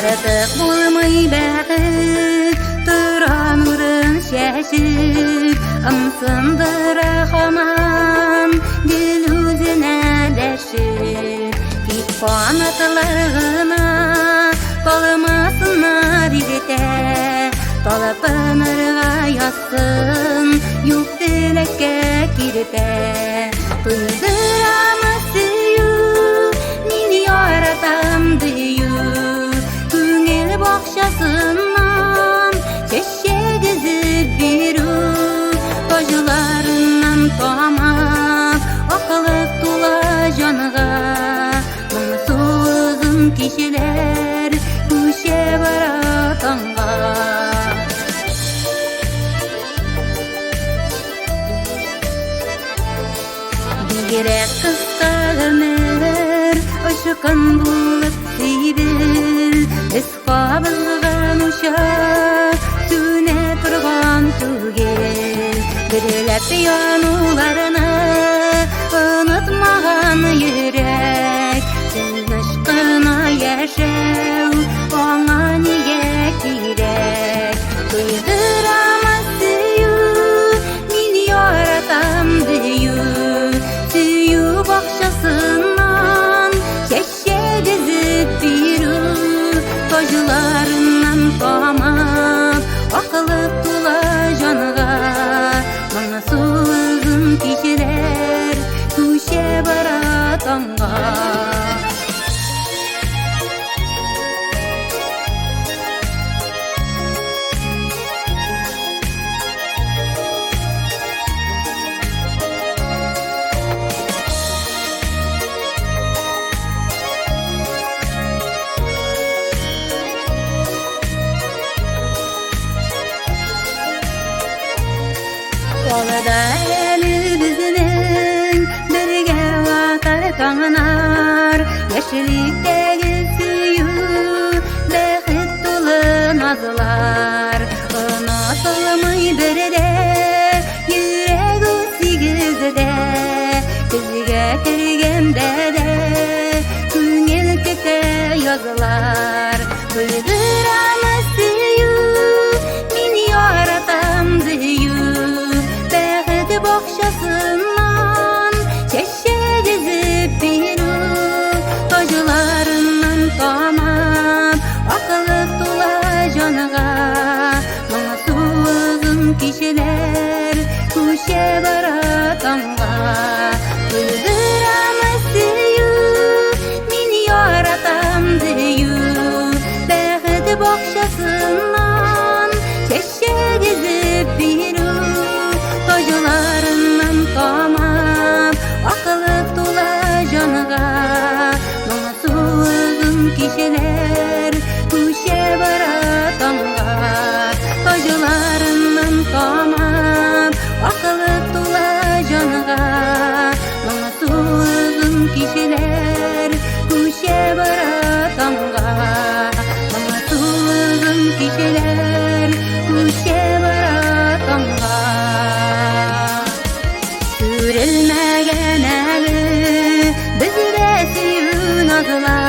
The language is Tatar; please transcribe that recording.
Артык булмый бәхет, тора нурын чәчеп, ымсындыра һаман, гел үзенә дәшеп. Тик канатлар гына талмасыннар иртә, талпынырга язсын, юк теләккә киртә. Туйдырамы сөю, мин яратам дию, күңел бакчасыннан чәчәк өзеп бирү, таҗларыннан тамап, акылык тула җанга, моңсу озын кичәләр күчә бара таңга. Бигрәк кыска гомер, очкын булып сибел, без кабызган учак сүнә торган түгел. Гөрләп януларны онытмаган йөрәк, тыныч кына яшәү аңа нигә кирәк? Туйдырамы сөю, мин яратам дию, сөю бакчасыннан чәчәк өзеп бирү, таҗларыннан тамап, акылык тула җанга, моңсу озын кичәләр күчә бара таңга. Алда әле безнең бергә атар таңнар, яшьлектәге сөю, бәхет тулы назлар. Онытылмый бер дә, йөрәк 18-дә, көзгә кергәндә дә күңел көтә язлар. Туйдырамы сөю, мин яратам дию, бәхет бакчасыннан чәчәк өзеп бирү, таҗларыннан тамап, акылык тула җанга, моңсу озын кичәләр күчә бара таңга. Туйдырамы сөю, мин яратам дию, бәхет бакчасыннан чәчәк өзеп бирү, таҗларыннан тамап, акылык тула җанга, моңсу озын кичәләр күчә бара таңга. Таҗларыннан тамап, акылык тула җанга, моңсу озын кичәләр күчә бара таңга. Моңсу озын кичәләр күчә бара таңга. Сүрелмәгән әле бездә сөю назлар.